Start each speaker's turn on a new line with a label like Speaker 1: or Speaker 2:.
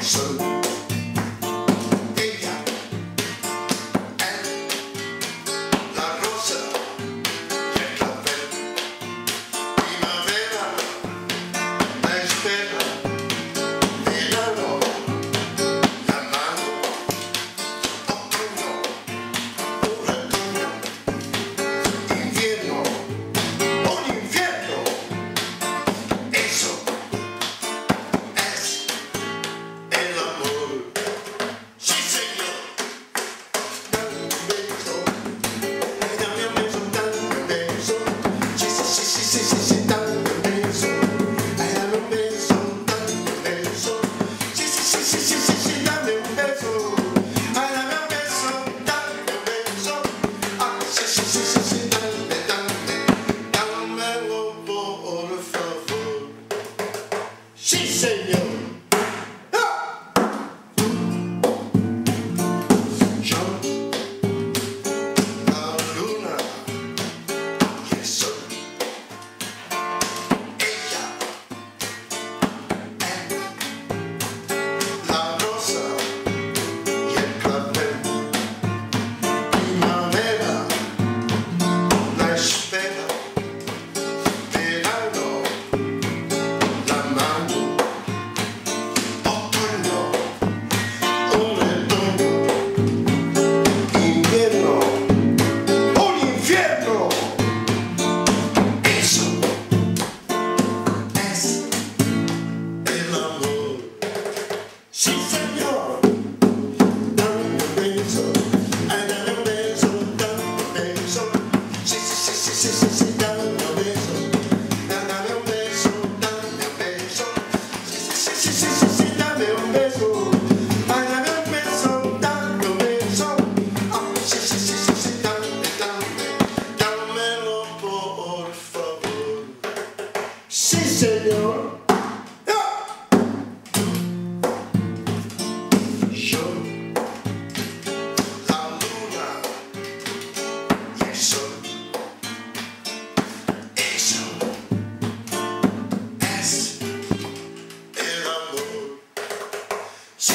Speaker 1: Sol. Ella es la rosa y el clavel. Primavera, la espera. Verano, la mano. Otoño, un retoño. Invierno, un infierno. Eso es el amor. Sí, señor. Dame un beso. Dame un beso, dame un beso. Sí, sí, sí, sí, sí, sí, sí, dame un beso. Ay, dame un beso, dame un beso. Sí, sí, sí, sí, sí, sí, sí, dame un beso. Ay, dame un beso, dame un beso. Ah, sí, sí, sí, sí, sí, dame, dame, dámelo por favor. Sí, señor. ¡Ah! Yo, la luna y el sol. Ella es la rosa y el clavel. Primavera, la espera. Verano, la mano. Otoño, un retoño. Invierno, un infierno. Eso es el amor. Sí, señor. Dame un beso, ay, dame un beso, dame un beso. Sí, sí, sí, sí, sí, sí, sí, dame un beso. Dame un beso, dame un beso. Sí, sí, sí, sí, sí, sí, sí, dame un beso. Ay, dame un beso, dame un beso. Ah, sí, sí, sí, sí, sí, dame, dame, dámelo por favor. Sí, señor. ¡Ah! Yo, la luna y el sol. Eso es el amor. Sí.